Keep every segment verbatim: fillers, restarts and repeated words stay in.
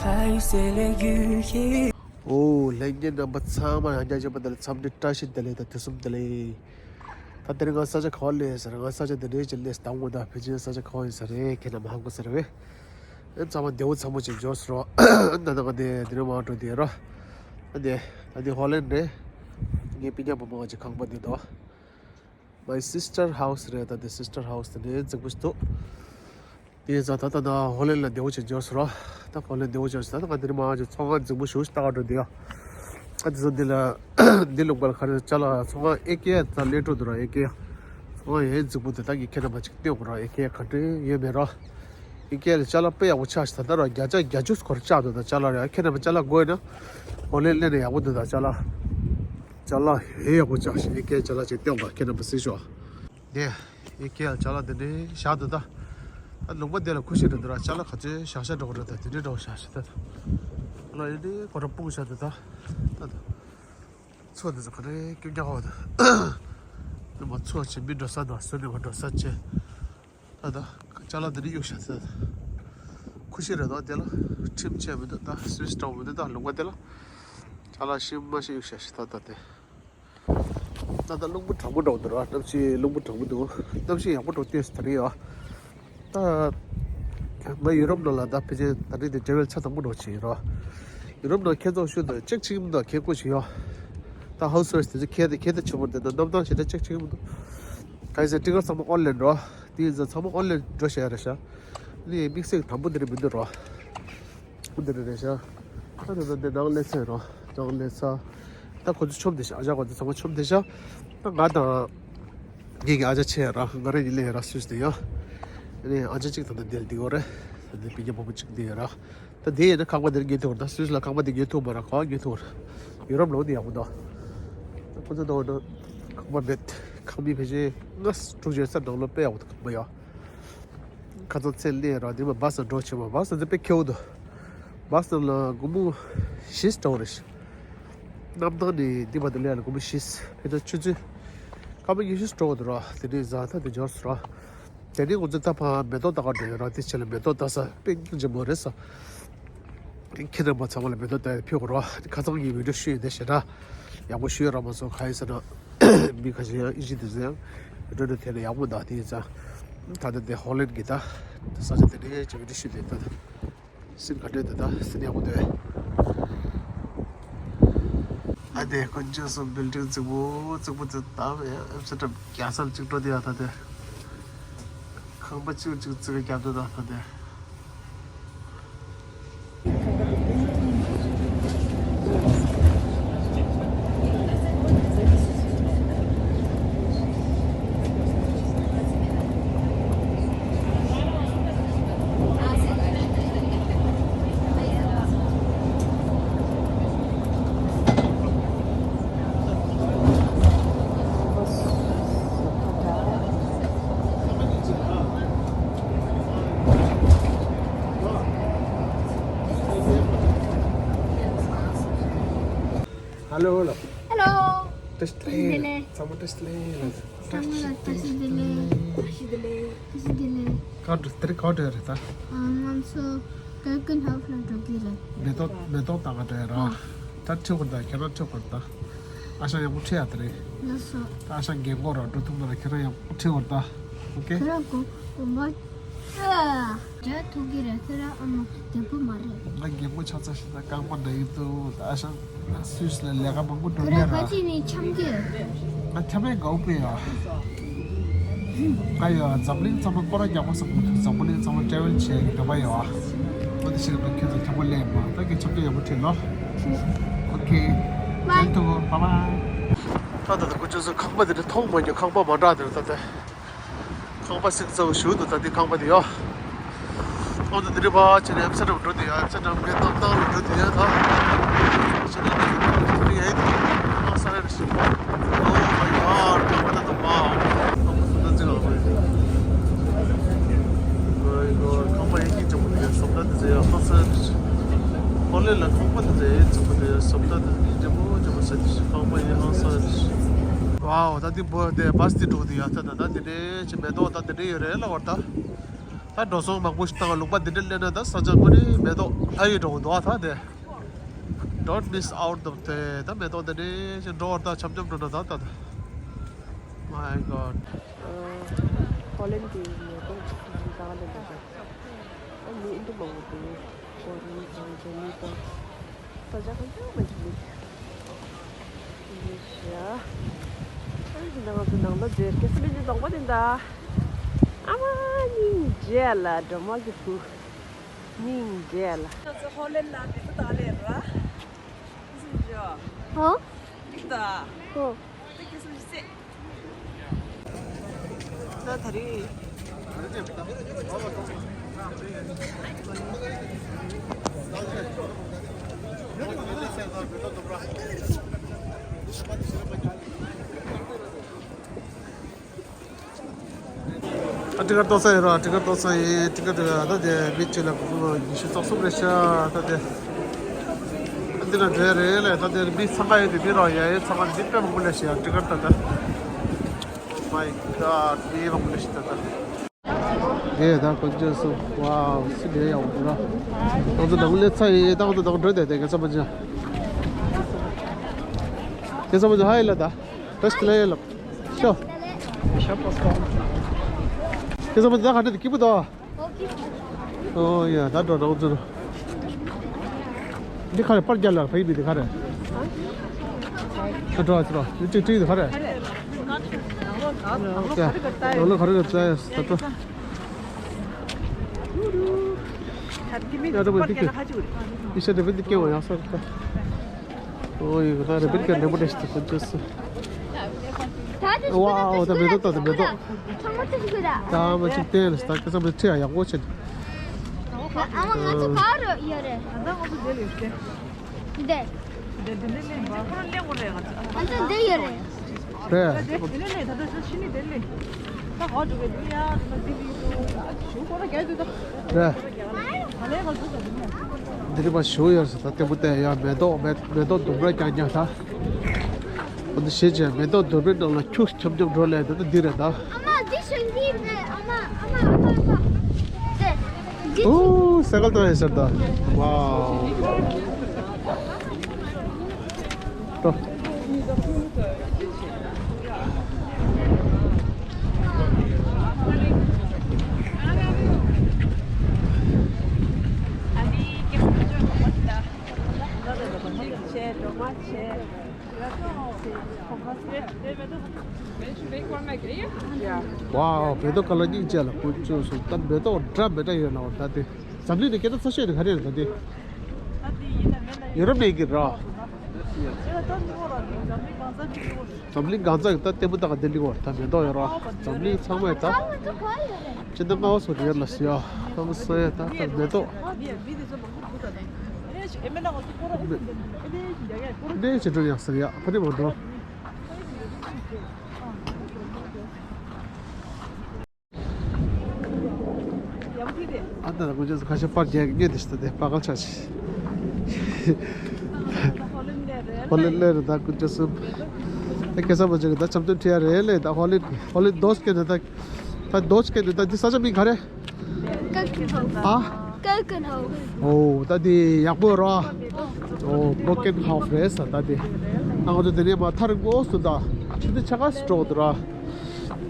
ཨོ་ལྷན་རྒྱས་རྣམ་པ་ཚང་མ་ཡང་བསྐྱར་མཇལ་བ་དེ་ལ་འཚམས་འདྲི་བཀྲ་ཤིས་བདེ་ལེགས་དང་དུས་གསུམ་བདེ་ལེགས། ད་དེ་རིང་ང་ས་ཆ་ག་པར་སླེབས་ཟེར་ན། ང་ས་ཆ་འདི་འདྲའི་ཅིག་སླེབས་དང་པོ་ད་ཕལ་ཆེར་ས་ཆ་ག་པར་ཡིན་ས་རེད། ཁྱེད་རྣམ་པ་ཧ་གོ་ས་རེད་པས། ཨེ་ཚང་མ་བདེ་པོ་ཚང་མ་ཅིག་འབྱོར་སོང་རོགས། ད་ད་ང་འདི་འདི་རིང་མར་འགྲོ་བསྡད་ཡོད་རོགས། ད་འདི་ད་འདི་ཧོ་ལན་རེད། ངའི་སྤུན་ཀྱག་བུ་མོ་ཅིག་ཁང་པ་འདི་དོ། My sister house རེད། ད་འདི་སིས་ཊར་ཧའུ་སི་རེད། ད་འདི་རྫིག་པོ་ཞིག་འདུག་དེ་ཡིན་ཙང་ད་ལྟ་ན་ཧོ་ལན་ལ་བདེ་པོ་ཅིག་འབྱོར་སོང་རོགས། ད་ཧོ་ལན་བདེ་པོ་འབྱོར་སོང་། ད་ང་འདི་རིང་མར་ཅིག་ཚོང་ཁང་རྫིག་པོ་ཞིག་ལྟ་ག་འགྲོ་བསྡད་ཡོད། ད་དེ་ཚོ་འདི་ལ་འདི་ལུང་པ་ལ་ག་རེ་ཅ་ལག་ཚོང་ཁང་ཨེ་ཀེ་ད་སླེབས་འགྲོ་འདུག་ར། ཨེ་ཀེ་ཚོང་ཁང་ཡང་རྫིག་པོ་འདུག་ད་ངས་ཁྱེད་རྣམ་པ་ཅིག་སྟོན་དགོས་ར། ཨེ་ཀེ་ག་འདྲ་ཡོད་མེད་ར། ཨེ་ཀེ་ལ་ཅ་ལག་དཔེ་ཡག་པོ་ཆགས་ཤག་ད་ར་བརྒྱ་ཆ་བརྒྱད་ཅུ་སྐོར་ཆགས་འདུག་ད་ཅ་ལག་ར། ཁྱེད་རྣམ་པ་ཅ་ལག་དགོས་ན་ཧོ་ལན་སླེབས་ན་ཡག་པོ་འདུག་ད་ཅ་ལག་ཅ་ལག་ཡོད་ཡག་པོ་ཆགས་ཤག་ཨེ་ཀེ་ཅ་ལག་ཅིག་སྟོན་པ་ཁྱེད་རྣམ་པ་གཟིགས་ཤོག་དེ་ཨེ་ཀེ་ལ་ཅ་ལག་དེ་འདྲའི་བཞག་འདུག་ད། ད་ལུང་པ་དེ་ལ་ཁུ་ཤི་རེད་འདུག་ར། ཅ་ལག་ག་ཚོད་བཞག་བཞག་འགྲོ་གི་རེད། ད་དེ་འདྲའི་འདྲ་བོ་བཞག་ཤག་ད་ལ་ཡིན་དེ་གོ་ར་སྤུངས་བཞག་འདུག་ད། ད་ད་མཚོ་དེ་ཚོ་ག་རེ་སྐྱོན་རྒྱག་པ་འདུག་ནི་མ་མཚོ་ཆེ་མི་འགྲོ་ས་དང་ཟོན་ནི་མ་འགྲོ་ས་ཆེ། ད་ད་ཅ་ལག་དེ་འདྲ་གཡུག་བཞག་ད། ཁུ་ཤི་རེད་འདུག་དེ་ལ་ཁྲིམས་ཆད་མི་འདུག་ད་སུས་སྤྲོད་མི་འདུག་ད་ལུང་པ་དེ་ལ་ཅ་ལག་ཤི་མ་ཤི་གཡུག་བཞག་ཤག་ད་ད་དེ། ད་ལྟ་རླུང་བུ་གྲང་མོ་འདྲ་བོ་འདུག་ར། གནམ་གཤིས་རླུང་བུ་གྲང་མོ་འདུག་གནམ་གཤིས་ཡག་པོ་འདྲ་བོ་བལྟས་སོང་ད་རེས་ཡ། ད་ང་ཡུ་རོབ་ནང་ལ་ད་ཕལ་ཆེར་ད་རེས་དེ་ཊེ་རེ་ཝེལ་ཆ་ཚང་པོ་འདྲ་བོ་བྱས་ཡིན་ར། ཡུ་རོབ་ནང་ཁྱེད་ཚོ་ཤུལ་དུ་ཅེག་བྱེད་ཀྱི་མི་འདུག་ཁྱེད་སྐུ་ཞིག་ཡོད། ད་ཧའུ་སི་ཝེ་སི་དེ་ཚོ་ཁྱེད་དེ་ཁྱེད་དེ་ཆུ་མོ་དེ་ད་གནམ་ཐང་ཞེ་དྲག་ཅེག་བྱེད་ཀྱི་མི་འདུག་ག་ཡིན་ཟེར་ཊི་ཀེ་ཊི་ཚང་མ་ཨོན་ལན་ར། དེ་ཡིན་ཙང་ཚང་མ་ཨོན་ལན་འགྲོ་བྱས་ཡ་རེད་ཤག་ནི་དམིགས་བསལ་དམ་པོ་དེ་རེད་མི་འདུག་ར། འདི་རེད་རེད་ཤག་ད་ད་ད་འདི་ནང་སླེབས་ཚར་རོ། ནང་སླེབས་ཚར། ད་ཁོ་ཚོ་ཆོམ་བསྡད་ཤག་ཨ་ཅག་ཁོ་ཚོ་ཚང་མ་ཆོམ་བསྡད་ཤག་ད་ང་དང་། ངེད་ཀྱི་ཨ་ཅག་ཆེ་ར། ང་རང་གཉིས་སླེབས་ར་སུད་སི་དེ་ཡོད། ཨ་ནི་ཨ་ཅག་གཅིག་ད་ལྟ་འདིར་འདི་ཡོད་རེད། ད་འདི་སྤུན་ཀྱག་བུ་མོ་གཅིག་འདི་ཡོད་ར། ད་འདི་ཡིན་ན་ཁང་པ་འདིར་ཉལ་ཐུབ་ར། ད་སུད་སི་ལ་ཁང་པ་འདི་ཉལ་ཐུབ་མ་ར། ག་པར་ཉལ་ཐུབ་ར། ཡུ་རོབ་ལ་འོ་འདི་ཡག་པོ་འདུག་ད་ཁོ་ཚོ་ད་འོ་ན་ཁང་པ་མེད། ཁང་མིག་ཕལ་ཆེར་ལྔ་དྲུག་ཅུ་ཡོད་ས། ནང་ལོགས་དཔེ་ཡག་པོ་འདུག་ཁང་པ་ཡ། ཁ་སང་ཚེ་སླེབས་ར། དེ་མ་བ་སི་ནང་འགྲོ་བྱས་མ། བ་སི་ནང་དེ་དཔེ་ཁེ་པོ་འདུག་བ་སི་ནང་ལ་སྒོར་མོ་བཞི་སྤྲད་པ་རེད། གནམ་ཐང་ནས་འདི་བར་དུ་སླེབས་ཡ་ལ་སྒོར་མོ་བཞི། ཕལ་ཆེར་ཆུ་ཚོད་སྐར་མ་ཉི་ཤུ་སྤྲད་པ་འདུག་ར། དེ་ནས་བཟའ་ཐབས་དེ་འབྱོར་སོང་ར། དེ་ནས་ང་ཚོ་ད་ཕར་མེ་ཏོག་ལྟ་ག་འགྲོ་ཡོད་ར། དེ་ཆེད་ལ་མེ་ཏོག་ལྟ་ས་དཔེ་སྙིང་རྗེ་མོ་རེད་ས། ཁྱེད་རྣམ་པ་ཚང་མ་ལ་མེ་ཏོག་ལྟ་ཡ་ཕེབས་དགོས་ར། ཁ་སང་གི་བི་ཌི་ཡོ་ཤུ་ཡོད་དེ་ཞེ་དྲག་ཡག་པོ་ཤུ་ཡོད་ར་མ་སོང་། ག་ཡིན་ཟེར་ན། མི་ཁ་ཤས་ཡང་ཨིན་ཇི་དེ་ཚོ་ཡང་བི་ཌི་ཡོ་དེ་ལ་ཡག་པོ་འདུག་དེ་ཡིན་ཙང་། ད་ལྟ་དེ་ཧོ་ལན་གྱི་ད་ས་ཆ་དེ་ནས་ཅིག་བི་ཌི་ཡོ་ཤུ་དེ་ད་ད་སིན་ག་འདྲ་འདུག་ད་སིན་ཡག་པོ་འདུག་ཨ་དེ་དཀོན་མཆོག་གསུམ། བིལ་ཌིང་རྫིག་པོ་རྫིག་པོ་དེ་ད་ཨེམ་སི་ཊར་ཌམ་རྒྱལ་ས་ལ་གཅིག་འགྲོ་དེ་ཡ། ད་དེ་ཁང་པ་གཅིག་གཅིག་རྩིག་རྒྱག་འདུག་ད་ད་དེ། ཧེ་ལོ། ཧེ་ལོ། བཀྲ་ཤིས་བདེ་ལེགས། བཀྲ་ཤིས་བདེ་ལེགས། ཚང་མ་བཀྲ་ཤིས་བདེ་ལེགས། ཚང་མ་ལ་བཀྲ་ཤིས་བདེ་ལེགས། བཀྲ་ཤིས་བདེ་ལེགས། བཀྲ་ཤིས་བདེ་ལེགས། ག་འགྲོ། དེ་རིང་ག་འགྲོ་ཡ་རེད་ད། ང་ཚོ་ཀེར་ཀན་ཧའུ་སི་ལ་འགྲོ་གི་རེད། མེ་ཏོག་མེ་ཏོག་ལྟ་ག་འགྲོ་ཡ་ར། ཨ། ད་ཁྲིད་དགོས་ད། ཁྱེད་རང་ཁྲིད་དགོས་ད། ཨ་ཞང་ཡག་པོ་ཁྲིད་ཡ་དེ་རིང་། ལགས་སོ། ད་ཨ་ཞང་རྒན་གོག་ར། འགྲོ་ཐུབ་མ་ར། ཁྱེད་རང་ཡག་པོ་ཁྲིད་དགོས་ད། ཨོ་ཁེ། ཁྱེད་རང་གོ་གོམ་པ། ཨ། རྒྱག་ཐུབ་ཀྱི་རེད། ཁྱེད་རང་ཨ་མ་བདེ་པོ་མ་རེད། ང་རྒན་གོག་ཆགས་ཚར་ཤག་ད་རྐང་པ་ན་གི་འདུག་ད་ཨ་ཞང་སུད་སི་ལ་ལས་ཀ་མང་པོ་འགྲོ་ཁྱེད་རང་ཡ་ར། ག་ཅི་ནས་འཁྱམ་གི། ང་འཁྱམ་ཡ་དགའ་པོ་ཡ། ང་ཡ་འཛམ་གླིང་ཚང་མ་སྐོར་ར་རྒྱག་པ་བསམ་གྱི་འདུག་འཛམ་གླིང་ཚང་མ་ཊེ་རེ་ཝེལ་བྱེད་ཀྱི་འདོད་པ་ཡོད་ཨ། འོ་དེ་བྱས་ན་ཁྱོད་ཚོ་འཁྱམ་པོ་ལས་མ། ད་ཁྱོད་འཁྱམ་པོ་ཡག་པོ་ཁྲིད་ལོ། ཨོ་ཁེ། བའི། ཐུ་བའི་བའི། ད་ད་ད་ཁོ་ཚོ་ཁང་པ་དེ་འདྲ་མཐོང་མ་མྱོང་། ཁང་པ་མ་འདྲ་དེ་འདྲ་ད་ད། ཁང་པ་སིང་ཚ་བོ་ཞིག་འདུག་ད་འདི་ཁང་པ་འདི་ཡོ། ཨོ་ད་འདི་རི་བ་ཆེ་ནས་ཨེམ་སི་ཊར་ཌམ་འགྲོ་འདི་ཡ། ཨེམ་སི་ཊར་ཌམ་གི་གནམ་ཐང་ལ་འགྲོ་འདི་ཡ་ད། ཆེ་ནས་འདི་ཡ་ཨེ་འདི་ཨ་ས་རེ་རེ་ཞིག་ཨོ་མའི་གོཌ། ཁང་པ་ད་ད་མ། ཁང་པ་ད་ད་འཛིང་ཨ་མའི་གོཌ། ཁང་པ་ཡིན་གྱི་ཅང་མི་འདུག་བསམ་ད་འདི་ཚོ་ཡ་ཨ་ས་རེ་རེ་ཞིག་ཧོ་ལན་ལ་ཁང་པ་འདི་ཚོ་ཡ་ཅང་མི་འདུག་བསམ་ད་འདི་ཚོ་ཡ་ཅང་མི་འདུག་ཁང་པ་ཡིན་ཨ་ས་རེ་རེ་ཞིག་ཝའོ། ད་འདི་བོ་དེ་བ་སི་དེ་འགྲོ་འདི་ཡ། ད་ད་ད་འདི་འདྲའི་ཅི་མེ་ཏོག་ད་འདི་འདྲའི་ཡོད་རེད་ལ་བར་ད། ད་འགྲོ་སོང་མང་པོ་ཞིག་བཏང་། ལུང་པ་འདི་འདྲ་སླེབས་ན་ད་ས་ཆ་དངོས་གནས་མེ་ཏོག་ལྷ་ཡི་འགྲོ་འདུག་ཨ། ད་དེ། Don't miss out the day. ད་མེ་ཏོག་འདི་འདྲ་ཞིག་འགྲོ་བར་ད་འཆམ་འཆམ་འགྲོ་ན་ད་ད་ད། My God. ཧོ་ལན་གྱི་མེ་ཏོག་ཅིག་ཅིག་ད་ལེན་ད། ཨ་མི་ཨིན་དུ་མང་པོ་འདུག་ཧོ་ལན་དང་ཇར་མ་ནི་དང་། ས་ཆ་གང་ཡང་མ་འགྲིག་མི་འདུག་ཡ། ཨ་ནི་ང་ཚོ་ནང་ལ་འཛེར་གེ་སི་མི་ནི་གདོང་པ་དེ་འདྲ། ཨ་མ་སྙིང་རྗེ་ལ་སྒྲོལ་མ་གི་བུ། སྙིང་རྗེ་ལ། ང་ཚོ་ཧོ་ལན་ལ་མེ་ཏོག་ད་ལེན་ར། ཨ་ཟིན་ཇོ། ཧོ། འགྲིག་ད། ཧོ། ད་གེ་སི་མི་སེ། ད་ད་རེས། ཨ་ཊི་ཀཊ་ཏོག་ཙམ་ཡོད་ར། ཊི་ཀཊ་ཏོག་ཙམ་ཡོད། ཊི་ཀཊ་ད་དེ་མི་གཅིག་ལ་ཉི་ཤུ་རྩ་གསུམ་རེད་ཤག་ད་དེ། ཨ་འདི་ན་འགྲོ་ཡ་རེད་ལས། ད་དེར་མི་འཚང་ཁ་ཡོད་དེ་མི་རོ་ཡ་ཡོད་ཚང་མ་མི་དཔེ་མང་པོ་ལས་ཤག་ཊི་ཀཊ་ད་ད། Oh my God. མི་མང་པོ་ལས་ཤག་ད་ད། དེ་ད་དཀོན་མཆོག་གསུམ། ཝའོ། སི་ལེ་ཡག་པོ་འདུག་ར། ང་ཚོ་ནང་སླེབས་ཚར་ཡིན། ད་ང་ཚོ་ནང་འགྲོ་བསྡད་དེ། གེ་ཚ་པ་ཅན། གེ་ཚ་པ་ཅན་ཧ་ཡིན་ལ་ད། བེ་སི་ལ་ཡིན་ལ། ཤོ། གེ་ཚ་པ་ཅན་ད་ག་འདྲ་དེ་སྐྱིད་པོ་འདུག་ཨོ་ཡ། ད་འགྲོ་འགྲོ་ཚུར། འདི་ག་རེ་པར་རྒྱག་ལ་ཕ་ཡི་བི་འདི་ག་རེ། ད་འགྲོ་ཚུར་རོ། འདི་གཅིག་བྲིས་འདི་ག་རེ། ཡ། ནང་ལོགས་ག་རེ་ག་རེ་ཡོད་ས་ད། ཡ་ད་བོ་འདི་ཀྱི། ཨི་ཤ་དེ་བི་འདི་སྐྱེ་བ་ཡག་ས་རེད་ད། ཨོ་ཡ། ད་རེ་བི་ཀ་ནེ་མོ་ཏེ་སི་ཏི་ཀོན་ཅེ་སི། ཝའོ། ད་མེ་ཏོག་ད་ད་མེ་ཏོག་ད་མ་ཅིག་བལྟས་ལ་ད་སྐད་ཆ་མ་ཁྲིད་ཡ་ཡག་པོ་བྱེད། ཨ་མ་ང་ཚོ་ག་རུ་ཡོད་རེད། ད་ང་ཚོ་འདི་ལ་ཡོད་རེད། འདི། ང་ཚོ་འདི་ཡོད་རེད། རེད། རེད། འདི་རི་པ་ཞུ་ཡོད་ས་ད་ལྟད་མོ་བལྟས་ཡ། མེ་ཏོག་མེ་མེ་ཏོག་ལྡུམ་ར་རྐྱང་རྐྱང་ད། འོ་འདི་ཞེས་བྱས་མེ་ཏོག་ལྡུམ་རའི་ནང་ལ་ཁྱུ་འཁྱམ་འཁྱམ་འགྲོ་ལས་ད་ལྟ་འདི་རེད་ད། ཨ་མ་འདི་ཞིང་འདི་རེད། ཨ་མ་ཨ་མ་ཨ་མ་ཨ་མ། འདི། འདི། ཨོ་སེ་གལ་ཏོ་ཡེ་ཤར་ད། ཝའོ། ཏོ། ཝའོ། མེ་ཏོག་ཁ་ལ་སྙིང་རྗེ་ལ་ཀུན་སྤྱོད་སོང་། ད་མེ་ཏོག་འདྲ་མི་འདྲ་ཡོད་ལ། འོ་ད་དེ་འཛམ་གླིང་ནས་སྐད་གྲགས་ཆེ་ཤོས་དེ་ག་རེ་རེད་ད་དེ། ཡུ་རོབ་ནས་ཡིན་གྱི་ར། འཛམ་གླིང་གང་ས་ཡིན་ད་ལྟད་མོ་ལྟ་ག་དེ་ལི་བར་ད་མེ་ཏོག་ཡོད་ར། འཛམ་གླིང་ཚང་མ་ཡོད་ད། ཅི་འདྲ་སྔ་བ་སོ་དེ་ཡོད་ལ་ཟེར་ཡ། ཧང་སང་ཡ་ད་ད་མེ་ཏོག་འདི་ཅི་འགྲོ་ཡག་ཟེར་ཡ་ཕ་དེ་མ་འགྲོ། ཨ་ད་ད་ཀུན་སྤྱོད་ཁ་ཤས་པར་རྒྱག་ཉེ་དེ་ཤི་ད་དེ་པ་གལ་ཆ་ཆེ། ཧོ་ལེ་ལེ་རེད་ད་ཀུན་སྤྱོད་སུ། ད་སྐད་ཆ་མ་བྱེད་གི་ད་འཆམ་མཐུན་ཁྲིད་ཡ་རེད་ལེ། ད་ཧོ་ལེ་ཧོ་ལེ་དོ་སྐད་ནི་ད་ད་དོ་སྐད་ནི་ད་འདི་ས་ཆ་མིང་ག་རེ། ཀར་ཀན་ཧའུ། ཨ། ཀར་ཀན་ཧའུ། ཨོ་ད་འདི་ཡག་པོ་ར། ཨོ་ཀར་ཀན་ཧའུ་རེད་ས་ད་འདི། ཨ་ང་ཚོ་འདི་ནས་མ་ཐར་འགོ་སུ་ད་ཆུ་འདི་ཆ་ག་སི་འགྲོ་འདུག་ར།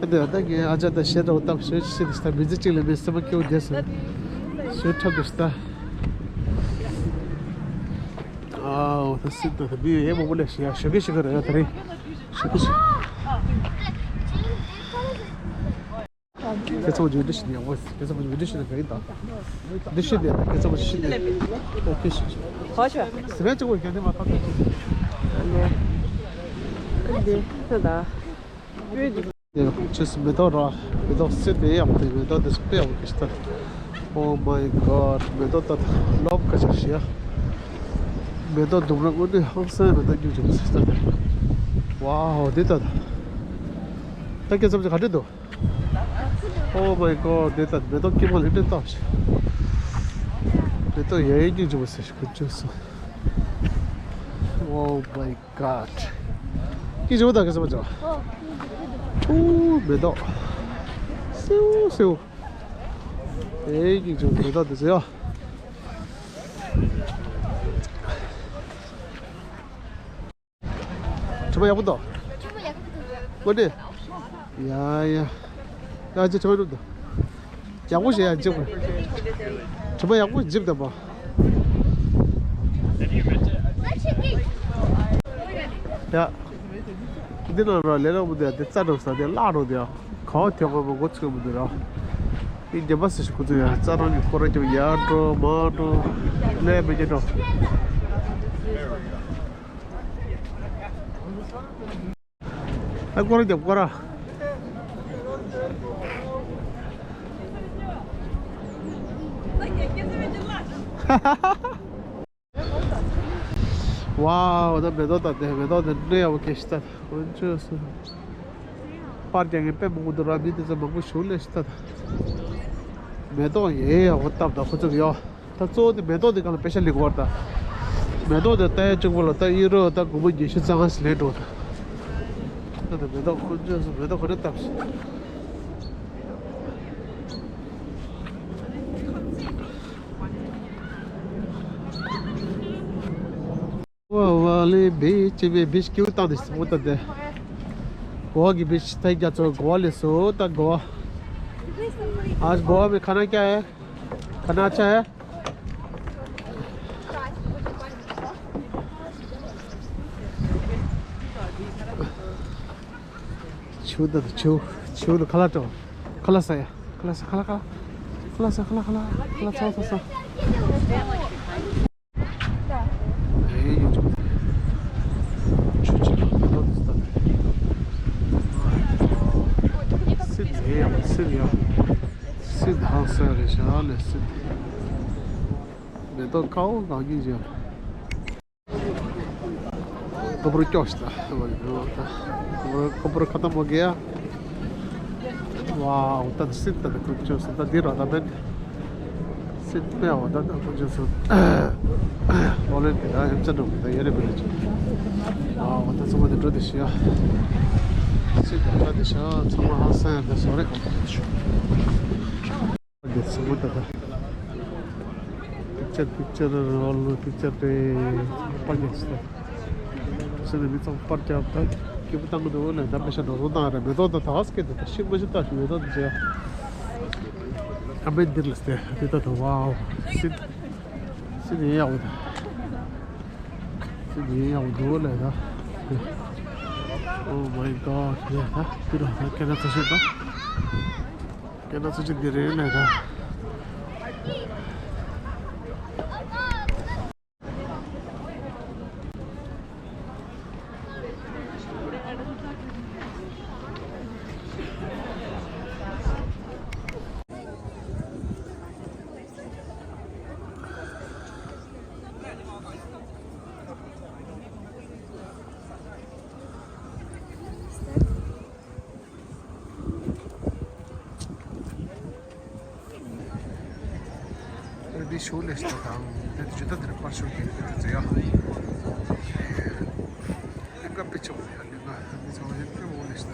ཨ་ད་ད་ངའི་ཨ་ཅག་ད་ཞེ་དྲག་སྟབས་ཤེས་ཤེས་ད་མི་ཚེ་གཅིག་ལ་མི་སེམས་པ་སྐྱོ་བསྡད་སོང་། ཞེ་ཁྲབ་ད་ཤི་ད། ཨའོ་ད་སྲིད་ད་ད་མི་ཡོད་ཡས་མང་པོ་ལས་ཤི་ཡ་ཞོ་གི་ཤི་གི་རེད་ཡ་ད་རེད། ཞོ་གི་ཤི། ཁྱེད་ཚོ་བརྗོད་འདི་ཤི་ཡ་ངོ་ཁྱེད་ཚོ་བརྗོད་འདི་ཤི་ན་ག་ཡིན་ད། འདི་ཤི་དེ་ཁྱེད་ཚོ་བརྗོད་ཤི་དེ། ཨོ་ཁེ་ཤི། ཧོ་ཤོ། སི་རེ་ཅི་གོ་ག་ནི་མ་ཁ་ཁ་ཤི། ཨ་ནི། ཨ་འདི་ཚོ་ད། དེ་ཆུ་སི་མེ་ཏོག་ར། མེ་ཏོག་སེ་དེ་ཡག་པོ་དེ་མེ་ཏོག་དེ་སུ་དཔེ་ཡག་པོ་ཞིག་ལྟ། Oh my God. མེ་ཏོག་ལྟ་ལོབ་ཀ་ཆག་ཤི་ཡ། མེ་ཏོག་ལྡུམ་ར་དངོས་གནས་ཧང་སང་མེ་ཏོག་སྙིང་རྗེ་མོ་ཞིག་ལྟ། ཝའོ་དེ་ལྟ། ད་སྐད་ཙམ་ཅིག་ག་འདྲ་འདུག Oh my God. དེ་ལྟ་མེ་ཏོག་སྐྱེས་མ་ལེབ་ཏེ་ལྟ་ཞིག་མེ་ཏོག་ཡ་ཡའི་སྙིང་རྗེ་མོ་ཟེར་ཞིག་ཁོ་ཅུང་སོང་། Oh my God. ཀི་ཇོ་ད་ག་ས་མ་ཇོ། ཨོ། ཨུ་མེ་ཏོག་སེའུ་སེའུ། ཨེ་ཡིན་ཅུང་མེ་ཏོག་དེ་ཚོ་ཡོ། གྲིབ་མ་ཡག་པོ་འདུག་གྲིབ་མ་ཡག་པོ་འདུག་མ་འདྲེ། ཡ་ཡ། ཡ་ཅི་གྲིབ་མ་འགྲོ་འདུག་ཡག་པོ་བྱེད་ཡ་འཇིབ་དགོས། གྲིབ་མ་ཡག་པོ་འཇིབ་དང་པོ། ཡ། འདི་ནང་ར་ལས་རོགས་མི་འདུག་ཡ། དེ་རྩ་འགྲོ་ས་དེ་བརླག་འགྲོ་འདུག་ཡ། ག་བ་དེ་གོ་མ་གོ་ཚོད་མི་འདུག་ར། འདི་ཉམས་པ་སེ་ཞིག་ཁུ་ཚོད་ཡ། རྩ་རང་གི་སྐོར་ར་རྒྱབ་ཡར་འགྲོ་མར་འགྲོ། ལས་མི་རྒྱག་འགྲོ། ཨ་སྐོར་ར་རྒྱབ་སྐོར་ར། ཝའོ། ད་མེ་ཏོག་ད་དེ་མེ་ཏོག་དེ་གནས་ཡག་པོ་སྐྱེས་ཤི་ད། འོན་ཅོས་སུ། པར་རྒྱག་མཁན་དཔེ་མང་པོ་འདུག་ར། མི་དེ་ཚོ་མང་པོ་ཞིག་སླེབས་ཤི་ད། མེ་ཏོག་ཡེ་ཡག་པོ་བཏབ་ད་ཁོ་ཚོ་གི་ཡོ། ད་གཙོ་བོ་དེ་མེ་ཏོག་དེ་གང་ལ་པེ་ཤ་ལི་གོ་བར་ད། མེ་ཏོག་དེ་ལྟ་ཡ་གཅིག་པོ་ལ་ད་ཨི་རོ་ད་སྒོར་མོ་ཉི་ཤུ་རྩ་ལྔ་ཞིག་ལེན་འགྲོ་ད། ད་ད་མེ་ཏོག་ཁོ་ཚོས་མེ་ཏོག་ཁོ་ནས་བཏབ་ཤི། गोवा वाले बीच में बीच क्यों तांग दिस वो तदे। गोवा की बीच थाई क्या तो गोवा ले सो ता गोवा। आज गोवा में खाना क्या है? खाना अच्छा है? ཆུ་ད་ཆུ་ཆུ་ད་ཁ་ལག་ཏོ། ཁ་ལག་ཟ་ཡ། ཁ་ལག་ཟ། ཁ་ལག་ཁ་ལག་ཁ་ལག་ཟ། ཁ་ལག་ཁ་ལག་ཁ་ལག་ཟ། ཟ་ཟ་ཟ། ཨེ་ཡིན་ཅུང་། ཆུ་ཆུ་ལ་མེ་ཏོག་ཏུ་ལྟ། སིད་ཧེ་ཡང་སིད་ཡང་། སིད་ཧང་སང་རེད་ཤག་ལས་སིད། མེ་ཏོག་ཀའོ་གང་གིན་ཅིག་ཡང་། ཁོ་པར་སྐྱོགས་ཤིག་ད། ཁོ་པར་ཁོ་པར་ཁ་ཏ་མོ་གེ་ཡ། ཝའོ། ད་སིད་ད་ཁོ་ཅོ་སི་ད་འདི་ར་ད་མེད། སིད་པའོ་ད་ད་ཁོ་ཅོ་སི། ཨོ་ལེ་དེ་ད་ཧེམ་ཅ་འགྲོ་ད་ཡ་རེ་བེ་ལེ་ཅི། ཝའོ། ད་ཚང་མ་དེ་འགྲོ་དེ་ཤི་ཡ། སིད་ད་ད་དེ་ཤ་ཚང་མ་ཧང་སང་ཡ་ད་སོ་རེ། དེ་ཚོ་ད་ལྟ་པིག་ཅར་པིག་ཅར་རོལ་པིག་ཅར་དེ་པར་རྒྱག་ས་དེ་སེ་ནས་མི་ཚང་པར་རྒྱབ་ད་སྐྱིད་པོ་བཏང་གི་འདུག་ལ། ད་པེ་ཤ་འགྲོ་སོང་བཏང་རེད། མེ་ཏོག་ད་ད་ག་སྐད་དེ་ད་ཤིག་མ་ཤིག་ད་ཤིག་མེ་ཏོག་ད་ཅེ་ཨ་མེ་འདིར་ལ་སྟེ་དེ་ད་ད་ཝའོ། སིད་སིད་ཡིན་ཡག་པོ་ད། སིད་ཡིན་ཡག་པོ་འདུག་ལ་ད། Oh my God. ཡ་ད་དེ་ར་ད་ཁྱེད་རང་ཚོ་ཤེས་ད། ཁྱེད་རང་ཚོ་ཅིག་འདི་རེད་ལས་ད། འདི་ཤོ་ལེ་ཤ་དང་འདི་ཇི་ལྟར་འདིར་པར་ཤོ་གི་འདི་ཚོ་ཡ། ལིང་ག་པི་ཆོག་ཡ་ལིང་ག་འདི་ཚོ་ཡ་པི་འོ་ལེ་ཤ།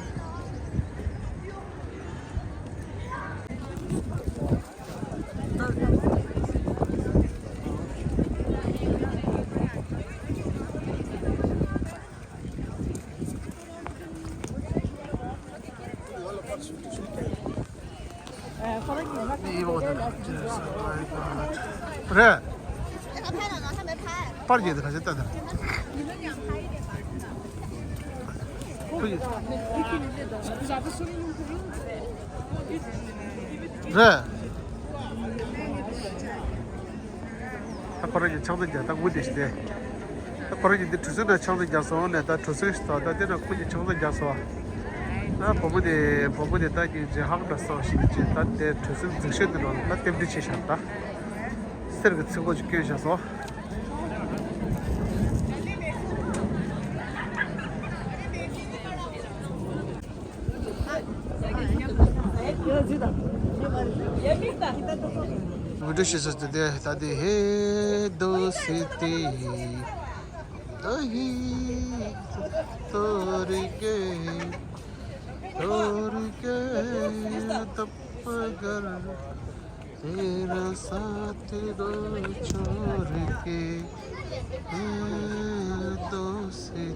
རེད། པར་རྒྱག་དེ་ག་ཚོད་ལྟ་དང་། རེད། ད་ཁོ་རང་གིས་ཆང་ས་རྒྱག་ད་ངུ་དེ་ཞིག་དེ། ད་ཁོ་རང་གིས་འདི་གྲུ་གཟིངས་ནང་ཆང་ས་རྒྱག་སོང་ནས་ད་གྲུ་གཟིངས་ཞིག་ད་ད་དེ་ན་ཁོ་གིས་ཆང་ས་རྒྱག་སོང་། ད་བུ་མོ་དེ་བུ་མོ་དེ་ད་གིན་རྗེས་ཧང་འདྲ་སོང་ཞིག་ཅེས་ད་དེ་གྲུ་གཟིངས་འཛུགས་ཤོས་དེ་ནང་ལ་རྟེན་འབྲེལ་བྱས་ཤག་ད་གསེར་གྱི་ཚིག་གོ་ཅིག་བསྐྱོན་བཞག་སོང་། ངོ་སྤྲོད་བྱེད་ས་དེ་དེ་ད་དེ་ཧེ་དོ་སི་ཏི་ད་ཧི་དོ་རི་ཀེ་དོ་རི་ཀེ་ད་པ་གར། तेरा साथ दो छोड़ के, ए, दोस्ती।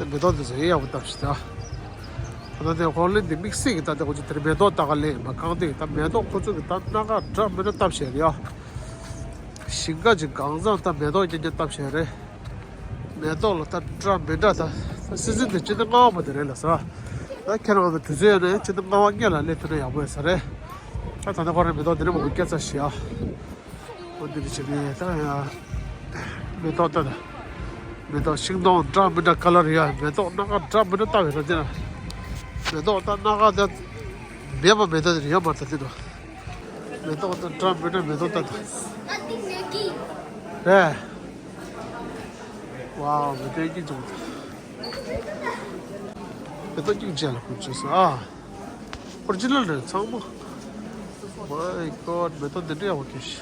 དེ་མེ་ཏོག་དེ་ཚོ་ཡག་པོ་བཏབ་ཤག་ད། ད་ལྟ་དེ་ཧོ་ལན་དེ་དམིགས་བསལ་གྱི་ད་ལྟ་ཁོ་ཚོ་དེར་མེ་ཏོག་ལྟ་ག་སླེབས་མ་གང་དེ་ད་མེ་ཏོག་ཁོ་ཚོ་གི་ད་སྣ་ཁ་འདྲ་མི་འདྲ་བཏབ་བཞག་རེད་ཡ། ཞིང་ཁ་ཅིག་གང་ཚང་ད་མེ་ཏོག་རྐྱང་རྐྱང་བཏབ་བཞག་རེད། མེ་ཏོག་ལ་ད་འདྲ་མི་འདྲ་ད་ད་སི་ཛིན་དེ་སྤྱི་ཟླ་ལྔ་པ་དེ་རེད་ལ་ཟེར། ད་ཁྱེད་རང་ཚོ་དུས་ཚོད་ཡོད་ན་སྤྱི་ཟླ་ལྔ་པ་སྔོན་ལ་སླེབས་ཐུབ་ན་ཡག་པོ་ཡོད་ས་རེད། ད་ད་ལྟ་ཁོ་རང་མེ་ཏོག་དེ་འདྲ་མང་པོ་སྐྱེ་ཚར་ཤག་ཡ། འོ་འདི་འདྲ་བྱས་ནས་ད་ཡ། མེ་ཏོག་ལྟ་ད། མེ་ཏོག་ཤིང་སྡོང་འདྲ་མི་འདྲ་ཁ་ལར་ཡ། མེ་ཏོག་སྣ་ཁ་འདྲ་མི་འདྲ་ལྟ་བས་ད་འདི་ན། མེ་ཏོག་ད་སྣ་ཁ་ད། མེད་པ་མེ་ཏོག་དེ་ཡོད་མ་རེད་ད་འདི་ནོ། མེ་ཏོག་ད་འདྲ་མི་འདྲ་མེ་ཏོག་ལྟ་ད། རེད། ཝའོ་མེ་ཏོག་གཅིག་བྱུང་། མེ་ཏོག་གཅིག་བྱས་ལ་ཁུར་བྱས་སོང་ཨ། ཨོ་རི་ཇི་ནལ་རེད་ཚང་མ། My God མེ་ཏོག་འདི་འདྲ་ཡག་པོ་སྐྱེས་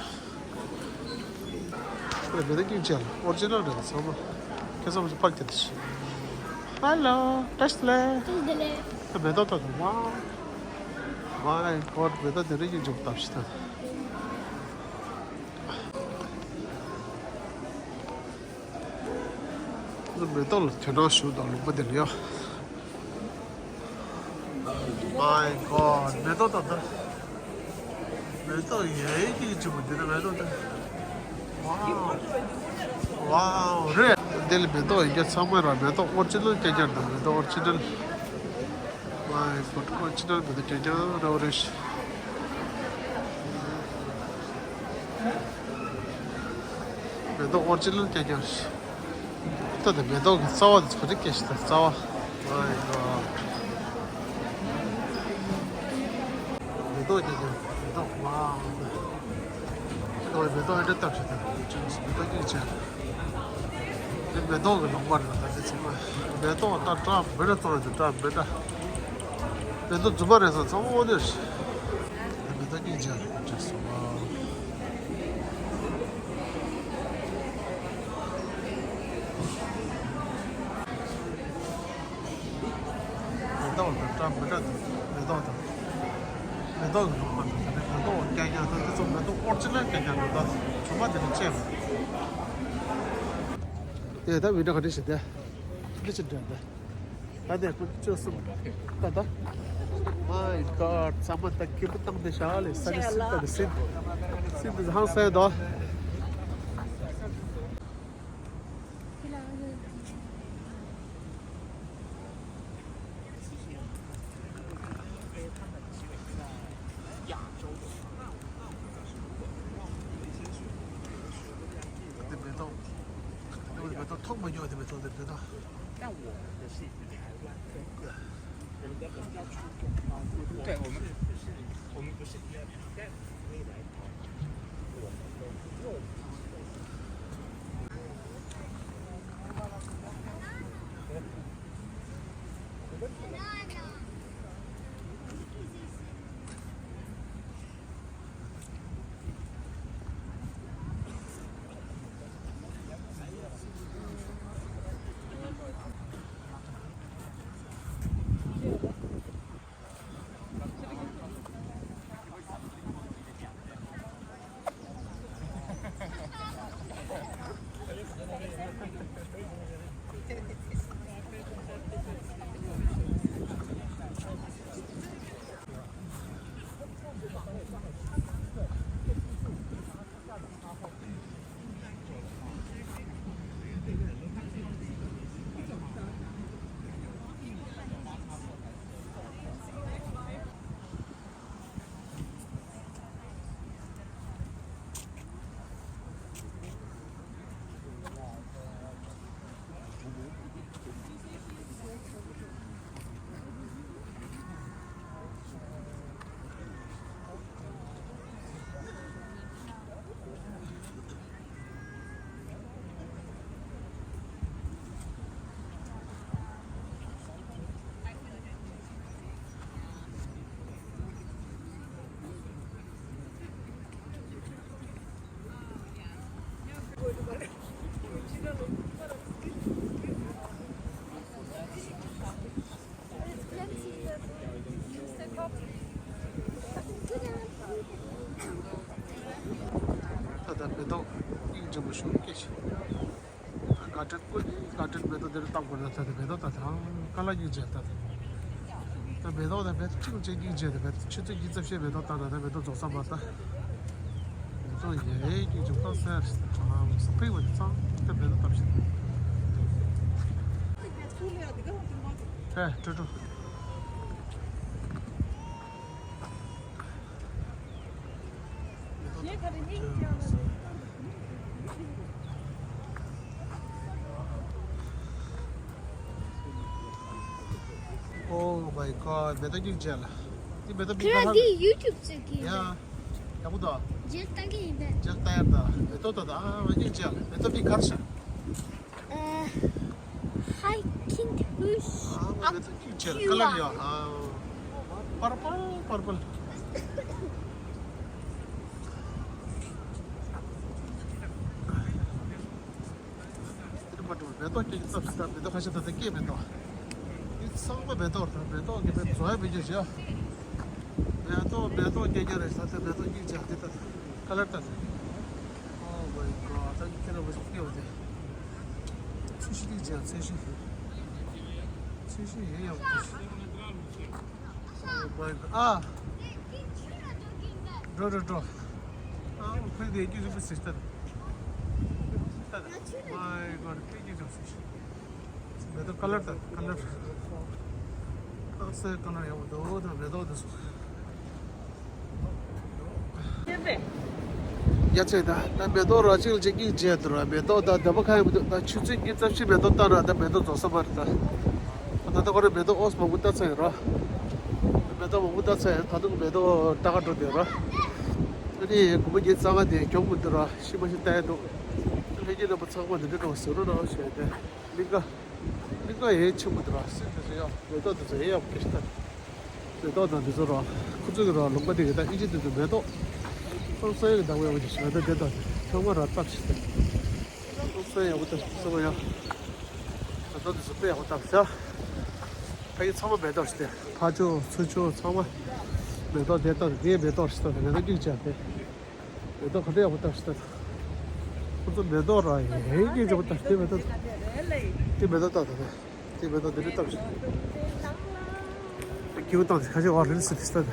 ཤག་མེ་ཏོག་སྙིང་རྗེ་ལ་ཨོ་རི་ཇི་ནལ་རེད་ཚང་མ། ཁྱེད་ཚང་མ་ཕར་ཁྱེར་ཏེ་ཤི། Hello བཀྲ་ཤིས་བདེ་ལེགས། བཀྲ་ཤིས་བདེ་ལེགས། མེ་ཏོག་ལྟ་དང་། Wow my God མེ་ཏོག་འདི་འདྲ་སྙིང་རྗེ་པོ་བཏབ་ཤག་ད། མེ་ཏོག་ལ་དོ་སྣང་ཞུ་དང་ལུང་པ་འདིར་ཡོད། My God མེ་ཏོག་ད་ལྟ། མེ་ཏོག་ཡ་ཡི་གཅིག་གཅིག་པུ་འདི་ནི་མེ་ཏོག་ད། Wow wow རེད། འདི་ལ་མེ་ཏོག་ཡིན་རྒྱུ་ཚང་མ་ར་མེ་ཏོག་ཨོ་རི་ཇི་ནལ་རྐྱང་རྐྱང་འདུག་མེ་ཏོག་ཨོ་རི་ཇི་ནལ། My God ཁོ་ཅི་ལྟར་མི་འདུག་རྐྱང་རྐྱང་རེད་རེད། མེ་ཏོག་ཨོ་རི་ཇི་ནལ་རྐྱང་རྐྱང་རེད། ད་ལྟ་མེ་ཏོག་གི་རྩ་བ་དེ་ཚོ་རིག་སྐྱེ་ཞིག་དང་རྩ་བ། My God མེ་ཏོག་རྐྱང་རྐྱང་མེ་ཏོག་ཝའོ། ཨོ་མེ་ཏོག་ཨེ་འདྲ་བཏབ་ཤག་ད་མེ་ཏོག་གཅིག་བྱས། འདི་མེ་ཏོག་གི་ལུང་པ་རེད་ད་འདི་ཚང་མ། མེ་ཏོག་ད་འདྲ་མི་འདྲ་བཙོང་རྒྱུ་འདྲ་མི་འདྲ། མེ་ཏོག་རྫུན་མ་རེད་ཟེར་ཚང་མ་དངོས་གནས་རེད། མེ་ཏོག་གཅིག་བྱས་འགྲིག་སོང་ཨ། མེ་ཏོག་དང་འདྲ་མི་འདྲ་འདུག་མེ་ཏོག་དང་། མེ་ཏོག་གི་ལུང་པ་དང་། མེ་ཏོག་རྐྱང་རྐྱང་དང་། དེ་ཚོ་མེ་ཏོག་ཨོ་རི་ཇི་ནལ་རྐྱང་རྐྱང་རེད་ད། གྲོ་མ་དེ་ནི་ཆེ་བ། དེ་ད་བི་ཌི་ཡོ་ག་འདྲ་ཞིག་དེ། འདི་ཕྱིར་འདྲ་འདི། ད་དེ་ཁོ་བཅུ་གསུམ། ད་ད། My God ཚང་མ་ད་སྐྱིད་པོ་བཏང་དེ་ཤག་ལས་ས་ནི་སྲིད་ད་དེ་སྲིད། སྲིད་དེ་ཧང་སང་དོ། དེ་མེ་ཏོག་དེ་མེ་ཏོག་ཐོག་མ་ཉོ་དེ་མེ་ཏོག་དེ་མེ་ཏོག 对，我们，我们不是，在未来，我们的 མ་ཞུ་སྐད་ཆ། དཀའ་སྤྱད་ཀུན་ནས་དཀའ་སྤྱད་མེ་ཏོག་འདི་རུ་བཏབ་དགོས་ན་ད་ལྟ་མེ་ཏོག་ད་ད་དཀའ་ལས་སྙིང་རྗེ་ད་ད། ད་མེ་ཏོག་ད་མེ་ཏོག་གཅིག་བྱས་སྙིང་རྗེ་ད་མེ་ཏོག་ཆུ་ཚོད་ཉི་ཤུ་རྩ་བཞི་མེ་ཏོག་བཏབ་ན་ད་མེ་ཏོག་རྫོགས་ས་མ་ད། མེ་ཏོག་ཡེ་སྙིང་རྗེ་ཁོ་སེར་ས་ཕིག་བ་ཚང་ད་མེ་ཏོག་བཏབ་ཤིག་ཧེ་ཀྲུ་ཀྲུ། Oh my god, མེ་ཏོག་སྙིང་རྗེ་ལ། འདི་མེ་ཏོག་མི་ཁ་ལ། འདི་YouTube་ཟེར་གི་ཡ། ཡག་པོ་འདུག་རྗེས་ལྟ་གི་ཡིན་པས། རྗེས་ལྟ་ཡར་ད། མེ་ཏོག་ད་ད་ཨ་སྙིང་རྗེ་ལ། མེ་ཏོག་མི་ཁར་ཤ། ཨ། Hi King Bush. ཨ་མ་མེ་ཏོག་སྙིང་རྗེ་ལ། ཀ་ལར་ཡ། ཨ། པར་པལ་པར་པལ། དེ་མ་འགྲོ་མེ་ཏོག་སྐྱེ་རྒྱུ་སྟབས་སུ་ད་མེ་ཏོག་ཁ་ཤས་ད་ལྟ་སྐྱེས་མེད་དོ། འདི་ཚང་མ་མེ་ཏོག་རེད། མེ་ཏོག་གི་མེ་བཟོ་ཡ་མེད་རྒྱུ་བྱས། མེ་ཏོག་མེ་ཏོག་སྐྱེ་རྒྱུ་རེད། ད་ལྟ་མེ་ཏོག་གཉིས་བྱས་དེ་ལྟ་ཀ་ལར་ལྟ། Oh my god, ད་ཁྱེད་རང་བ་ཞིག་སྐྱེ་བ་དེ། ཚོས་གཞི་གཅིག་བྱས། ཚོས་གཞི། ཚོས་གཞི་ཡིན་ཡང་ཚོས་གཞི། Oh my god. ཨ། འགྲོ་འགྲོ་འགྲོ། ཨ་ཁོས་དེ་རྒྱུ་རིག་པ་ཟེར་ལྟ། ལྟ། My god, ཁོས་རྒྱུ་རིག་པ་ཟེར། མེ་ཏོག་ཀ་ལར་ལྟ་ཀ་ལར། ཨ་སེ་ཀ་ལར་ཡག་པོ་འདུག་ད་མེ་ཏོག་དེ་ཚོ། ཡ་ཚེ་ད་ད་མེ་ཏོག་ར་གཅིག་ལ་གཅིག་སྙིང་རྗེ་འདུག་ར། མེ་ཏོག་ད་འདབ་མ་ཁ་ཡང་མི་འདུག་ད་ཆུ་ཚོད་ཉི་ཤུ་རྩ་བཞི་མེ་ཏོག་བཏང་ར། ད་མེ་ཏོག་རྫོགས་ས་མ་རེད་ད། ད་ད་ཁོ་ར་མེ་ཏོག་ཨོས་མང་པོ་བཏབ་ཚར་ཡོད་ར། མེ་ཏོག་མང་པོ་བཏབ་ཚར་ཡོད། ད་དུང་མེ་ཏོག་ལྟ་ག་འགྲོ་བསྡད་ར། ཨ་ནི་དགོང་མོ་ཉི་ཤུ་རྩ་ལྔ་དེ་གྱོང་མི་འདུག་ར། ཤི་མ་ཤི་ལྟ་ཡ་འདུག་ལྷན་རྒྱས་རྣམ་པ་ཚང་མ་འདི་འདྲ་འགྲོ་ཟེར་རོགས་གནང་ཞུ་ཡ་དེ། གླིང་ག་གླིང་ག་ཡེ་ཆེན་པོ་འདུག་ར། སྲིད་དེ་ཚོ་ཡ་མེ་ཏོག་དེ་ཚོ་ཡེ་ཡག་པོ་སྐྱེ་ཤི་ད། མེ་ཏོག་དང་འདི་ཚོ་ར། ཁོ་ཚོ་གི་ར་ལུང་པ་དེ་གི་ད་ཨི་ཅི་དེ་ཚོ་མེ་ཏོག་ཚང་ས་ཡ་གི་ཟླ་བའི་འོག་གི་ཞིང་ད་དེ་ད་ཚང་མ་ར་བཏབ་ཤི་ད། ཚང་ས་ཡ་ཡག་པོ་བཏབ་ཤི་ཚང་མ་ཡ། མེ་ཏོག་དེ་ཚོ་དཔེ་ཡག་པོ་བཏབ་ཤི་ད། ཕ་གི་ཚང་མ་མེ་ཏོག་ཤི་ད། ཕ་ཆུ་ཚུར་ཆུ་ཚང་མ་མེ་ཏོག་དེ་ད་དེ་མེ་ཏོག་ཤི་ད། མེ་ཏོག་གཅིག་བྱས་ཏེ། མེ་ཏོག་ག་འདྲ་ཡག་པོ་བཏབ་ཤི་ད། ཁོ་ཚོ་མེ་ཏོག་ར་ཡེ་ཡེ་ཡག་པོ་བཏབ་ཤི་ད། མེ་ཏོག་དེ་མེ་ཏོག་བཏབ་ད། དེ་མེ་ཏོག་དེ་འདྲ་བཏབ་ཤི། སྐྱིད་པོ་བཏང་ཁ་ཤས་བ་རིལ་སི་ཏི་སྟ།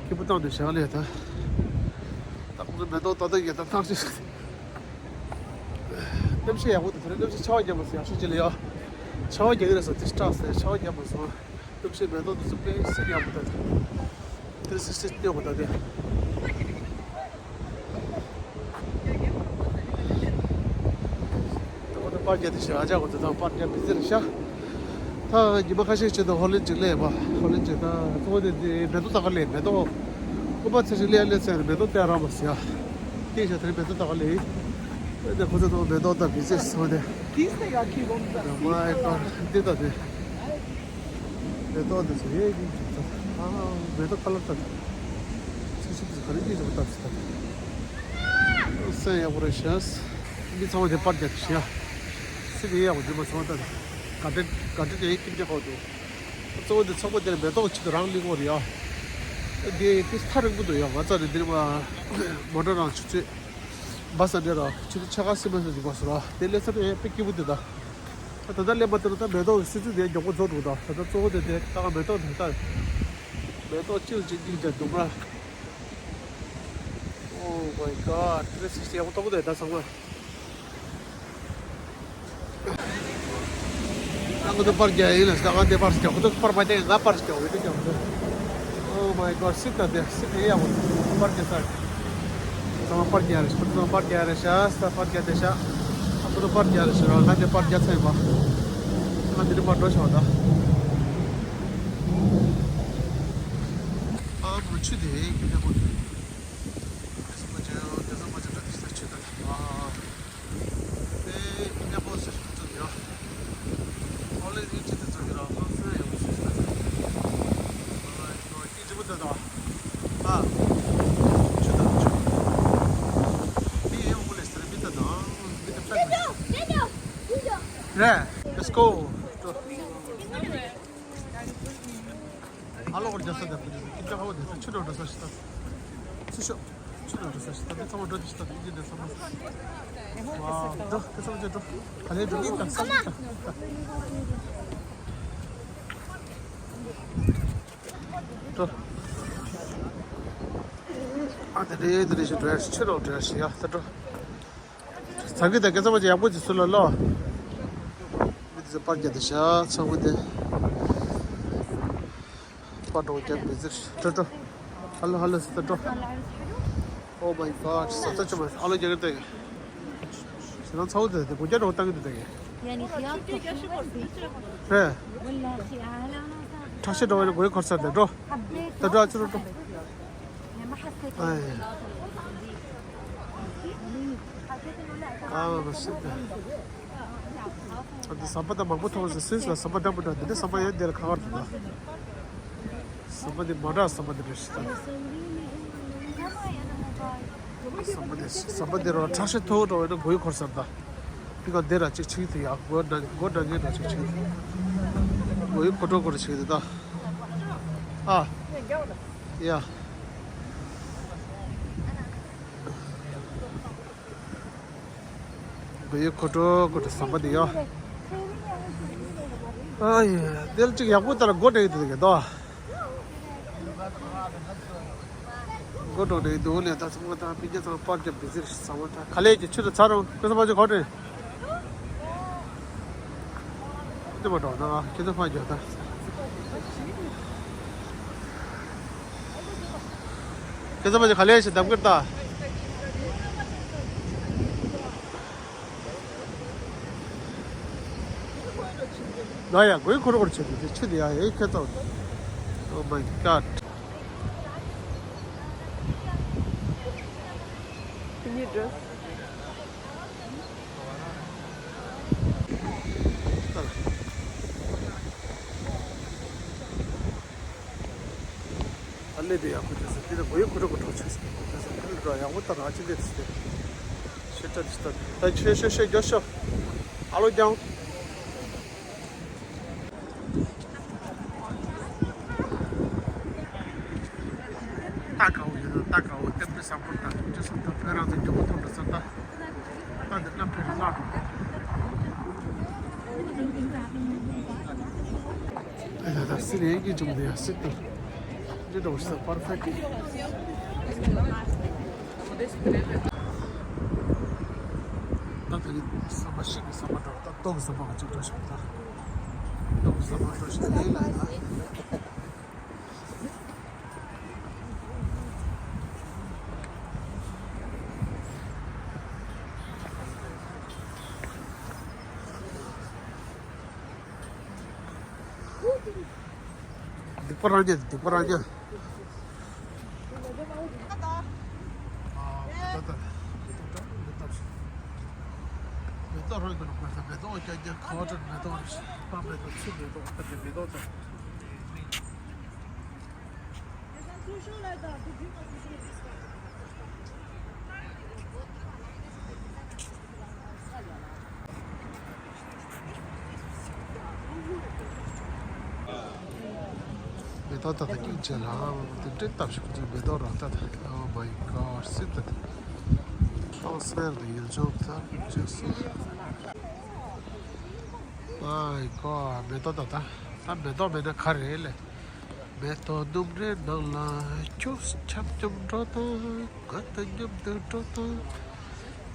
སྐྱིད་པོ་བཏང་དུ་བཞག་ལས་ད། ད་ཁོང་ཚོ་མེ་ཏོག་ཏོག་ཏོག་ཡོད་ད་ཐང་ཆད། གནམ་གཤིས་ཡག་པོ་འདུག་དེ་རིང་གནམ་གཤིས་ཆར་པ་རྒྱབ་མ་སོང་། ཡག་ཤོས་ཅིག་ལ་ཡ། ཆར་པ་རྒྱག་གི་རེད་ཟེར་དེ་སྐྲག་སོང་། ཆར་པ་རྒྱབ་མ་སོང་། གནམ་གཤིས་མེ་ཏོག་འདི་ཚོ་དཔེ་སྲིད་ཡག་པོ་ད། དེ་སྲིད་སྲིད་སྟོན་དགོས་ད་དེ། ད་ཁོ་ཚོ་པར་རྒྱག་དེ་ཤ་ཨ་ཅག་ཁོ་ཚོ་དང་པར་རྒྱག་མི་ཚེ་རེད་ཤག་ད་ཉི་མ་ཁ་ཤས་ཅིག་ད་ཧོ་ལན་ཅིག་སླེབས་པ། ཧོ་ལན་ཅིག་ད་ཁོ་དེ་དེ་མེ་ཏོག་ད་ག་ལས་མེ་ཏོག་སྐུད་པ་ཚེ་རིང་སླེབས་སླེབས་ཚེ་མེ་ཏོག་སྟེར་རག་མ་སོང་ཡ། སྐད་ཆ་དེ་རིང་མེ་ཏོག་ད་ག་ལས་ཡིན། ད་ཁོ་ཚོ་དང་མེ་ཏོག་ད་མི་ཚེ་སོང་དེ། མ་ཡི་ཀ་འདི་ད་དེ། མེ་ཏོག་འདི་ཚོ་ཡེ་ཡིན་ཅིག་ད། ཨ་མེ་ཏོག་ཁ་ལག་ད། ཚིག་ཚིག་ཚིག་ག་རེ་ཡིན་ཅིག་ད་ཞིག་ད། སེམས་ཡག་པོ་རེད་ཤག་མི་ཚང་མ་དེ་པར་རྒྱག་ཤག་སྲིད་དེ་ཡག་པོ་འདི་མ་ཚང་མ་ད། ག་དེ་ག་དེ་དེ་ཡིན་ཀིམ་ཀྱག་ཁོ་འདུག་གཙོ་བོ་འདི་ཚོགས་པ་དེར་མེ་ཏོག་ཆེད་དུ་རང་ལིང་བོ་རེད་ཡ། དེ་དེ་ཐག་རིང་པོ་འདུག་ཡ། ང་ཚ་རེ་འདིར་མ་མོ་ཊ་རང་ཆུ་ཚོད་བ་ས་འདྲ་ར་ཆུ་ཚོད་ཕྱེད་ཀ་སྲིད་མ་སོང་འཇིག་པ་སོ་ར། དེ་སླེབས་ཚར་ཡ་དཔེ་སྐྱིད་པོ་འདུག་ད། ད་ལྟ་སླེབས་མ་ཐུབ་ན་ད་མེ་ཏོག་གི་སྲིད་ཚུལ་དེ་མགྱོགས་པོ་རྫོགས་འགྲོ་ད། ད་ལྟ་གཙོ་བོ་དེ་དེ་ད་ག་མེ་ཏོག་དེ་ད། མེ་ཏོག་ཅིག་ཅིག་ཅིག་ཅིག་འདུག་ར། Oh my god, དེ་སྲིད་ཡག་པོ་ཏོག་དེ་ད་ཚང་མ། ང་ཚོ་པར་རྒྱག་ཡིན་ལ་ཟླ་བ་འདི་པར་རྒྱག་ཁོ་ཚོ་པར་མ་རྒྱག་ང་པར་རྒྱག་འོས་འདུག་ཀྱང་འདུག Oh my god, སྲིད་ད་དེ་སྲིད་དེ་ཡག་པོ་པར་རྒྱག་ས། ཚང་མ་པར་རྒྱག་རེད། ཁོ་ཚོ་པར་རྒྱག་རེད་ཤག་ས་པར་རྒྱག་དེ་ཤག་ཨ་ཁོ་ཚོ་པར་རྒྱག་རེད་ཤག་རང་ང་འདི་པར་རྒྱག་ཚར་ཡིན་པ། ང་འདི་ནས་མར་འགྲོ་ཤོག་ད། ཨ་མ་ཆུ་དེ་ཡིན་གྱི་མེད་པོ། དེ་ཚོ་མ་བྱེད་དེ་ཚོ་མ་བྱེད་ད་དེ་ས་ཆུ་ད་ཨ། དེ་གནས་སྤོ་ཟེར་ཁོ་ཚོ་ཡོད། ཨོ་ལེ་རིང་ཆེ་དེ་ཚོ་ཡོད་ར་ཧང་སང་ཡོད་པ་ཞིག་ད། ཨ་ཡོད་སྐད་ཆེན་པོ་འདུག་ད། ཨ། ཆུ་ད་ཆུ། མི་ཡོང་གོ་ལེ་ཟེར་མི་ད་ད། མི་ད་ཕྲག་གོ་ཤི། རེད། Let's go. ཨ་ལོ་གོར་རྒྱ་ས་ད་པུ་ཇི་ཀི་ཀ་ཧོ་དེ་ས་ཆུ་འགྲོ་འགྲོ་ས་ཞིག་ད། ཚུ་ཤོག་ཆུ་ལ་འགྲོ་ས་ཞིག་ད་ནི་ཚང་མ་འགྲོ་དེ་ཞིག་ད་ནི་ཨིན་ཇི་འདྲ་ཚང་མ། ཝའོ། འགྲོ་ཁྱེད་ཚང་མ་ཅིག་འགྲོ། ག་ལེར་འགྲོ་ཨིན་ད་ས་ཨིན་ད། འགྲོ། ཨ་དེ་རེད་དེ་རེད་ཞིག་འགྲོ་ཡ་ཞིག་ཕྱི་རོགས་འགྲོ་ཡ་ཞིག་ཡ་ད་འགྲོ། ཚང་གི་ད་ཁྱེད་ཚང་མ་ཅིག་ཡག་པོ་ཅིག་སུ་ལ་ལོ། མི་དེ་ཚོ་པར་རྒྱག་དེ་ཤ་ཚང་མ་དེ། པར་འགྲོ་རྒྱག་མི་ཟེར་འགྲོ་འགྲོ། ཧ་ལོ་ཧ་ལོ་ཟེར་ད་འགྲོ། Oh my god ས་ཚ་ཆུ་མ་ཧ་ལོ་རྒྱག་གི་ད་ཡ། ཞེ་ན་ཚ་བོ་དེ་དེ་གོ་རྒྱ་འགྲོ་བཏང་གི་དེ་ད་ཡ། يعني خيار تركي. རེད། ولا شيء على ཁྲག་ཤེད་འགྲོ་བའི་གོས་འཁོར་ས་དེ་འགྲོ། ད་འགྲོ་ཨ་ཆུ་རུ་འགྲོ། يعني ما حسيت. ཨ་ཡ། حسيت انه لا. ཨ་བ་བ་སི་ད། ཨ་འདི་ཟམ་པ་ད་མང་པོ་མཐོང་ཟེར་སུས་ལ་ཟམ་པ་འདྲ་མི་འདྲ་འདི་འདྲ་ཟམ་པ་ཡང་འདི་ལ་ཁ་ཁར་འདུག་ད། ཟམ་པ་འདི་མ་འདྲ་ཟམ་པ་འདི་འདྲ་ཞིག་ད། ཟམ་པ་འདི་ཟམ་པ་འདི་རུ་ཁྲག་ཤེད་མཐོ་བོ་འགྲོ་བས་ན་མགོ་ཡུ་འཁོར་ས་ད། འདི་ག་འདི་ར་ཅིག་ཆིག་ཏུ་ཡ་མགོ་འདྲ་མགོ་འདྲ་ངེས་འདྲ་ཅིག་ཆིག་ཏུ། མགོ་ཡུ་འཁོར་འགྲོ་འཁོར་ཆིག་ཏུ་ད། ཨ། ཡ། བུ་ཡུ་ཁོ་ཏྲོ་ཁོ་ཏྲོ་ཟམ་པ་འདི་ཡོ། ཨ་ཡེ། དེ་ལ་ཅིག་ཡག་པོ་ལྟར་སྒོ་འགྲིག་འདུག་གི་དོ། སྒོ་འགྲོ་འགྲིག་འདུག་ནས་ད་ཚང་མ་ད་ཕི་ཉེ་ཚང་པར་རྒྱབ་བི་ཟིར་ཟམ་པ་ད་ག་ལས་ཀྱི་ཆུ་ལ་ཚ་རུང་ཁོ་ཚོ་མ་ཅིག་ཁོ་ཏྲེ། ཁྱེད་ཚོ་མ་འགྲོ་ན་ཁྱེད་ཚོ་ཕ་རྒྱག་ད། ཁྱེད་ཚོ་མ་ཅིག་ག་ལས་ཞིག་གདམ་གིར་ད། ན་ཡ་གོས་ཁོར་ཁོར་བྱེད་དུས་ཆུ་དེ་ཡ་ཡའི་ཁྱེད་ཚོ། Oh my god. Can you dress? ཨ་ལེ་དེ་ཡག་པོ་དེ་ཚོ་དེ་ལ་གོ་ཡོད་ཁོ་ར་གོ་གྲོགས་ཆགས་སོང་། དེ་ཚོ་ཕུལ་ར་ཡག་པོ་ལྟ་ར་ཅི་ལེ་དེ་ཤེ་ཏྲ་དེ་ཤེ་ཏྲ་ད་ཤེ་ཤེ་ཤེ་རྒྱོ་ཤོ། ཨ་ལོ་རྒྱང་། ད་ག་བོ་ཡོད་ད་ག་བོ་ལྟད་མོ་བཟང་པོ་ད་ཅི་སོང་ད་བོད་རང་ཚོ་མགྱོགས་པོ་ཐོན་འགྲོ་ས་ད། ད་འདི་ན་ཕེབས་ལ་འགྲོ། ད་སི་རེད་ཀྱི་ཅུང་དེ་ཡ་སི་ཏུ། འདི་འགྲོ་ས་པར་ཕེག་ཏུ། ད་ད་ནི་ས་མ་ཤི་གི་ས་མ་འགྲོ་ད་ཏོག་གི་ས་མ་ག་ཅིག་འགྲོ་ཤག་ད། ཏོག་གི་ས་མ་འགྲོ་ཤག་ཡིན་ལ་ཡ། སྡིག་པ་རང་ཉིད་སྡིག་པ་རང་ཉིད། མེ་ཏོག་རང་གི་ནང་མེ་ཏོག་རང་ཀྱང་ཀྱང་ཁ་བ་ཏྲ་མེ་ཏོག་རེད། ཕ་མེ་ཏོག་ཚི་མེ་ཏོག་ཨ་ཏི་མེ་ཏོག་དང་། མེ་ཏོག་ད་ལྟ་སྙིང་རྗེ་ལ་དེ་འདྲའི་སྟབས་ཤིག་ཁོ་ཚོའི་མེ་ཏོག་རང་ལྟ་ད། Oh my god སི་ད་ཧང་སེར་དུ་ཡིན་ཆོག་ད་ཅེས་སོ། My god མེ་ཏོག་ད་ད་ད་མེ་ཏོག་མེད་ན་ག་རེ་ལས། མེ་ཏོག་ལྡུམ་རའི་ནང་ལ་ཁྱོད་འཁྱམ་འཁྱམ་འགྲོ་དང་ང་དང་མཉམ་དུ་འགྲོ་དང་།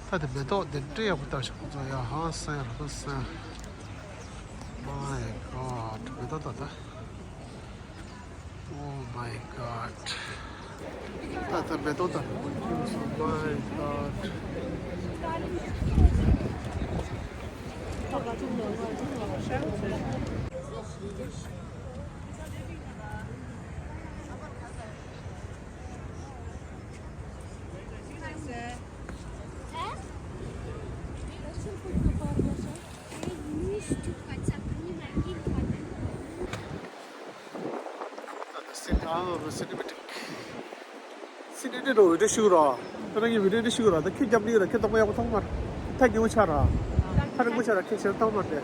ད་དེ་མེ་ཏོག་དེ་འདྲ་ཡག་པོ་ལྟ་ཞིག་ཁོ་ཚོ་ཡ་ཧང་སང་ཡ་ཧང་སང་། My god མེ་ཏོག་ད་ད། Oh my god ད་ད་མེ་ཏོག་ད། Oh my god Cinematic. Cinematic ནང་བི་ཌིའོ་ཤུ་ར། ད་ནང་གི་བི་ཌིའོ་ཤུ་ར། ད་ཁྱེད་རྒྱབ་ནི་ར་ཁྱེད་ཐོག་མ་ཡག་པོ་མཐོང་མ། ཐག་ཉེ་བོ་ཆགས་ར། ཐག་རིང་པོ་ཆགས་ར་ཁྱེད་ཆེར་མཐོང་མ་དེ།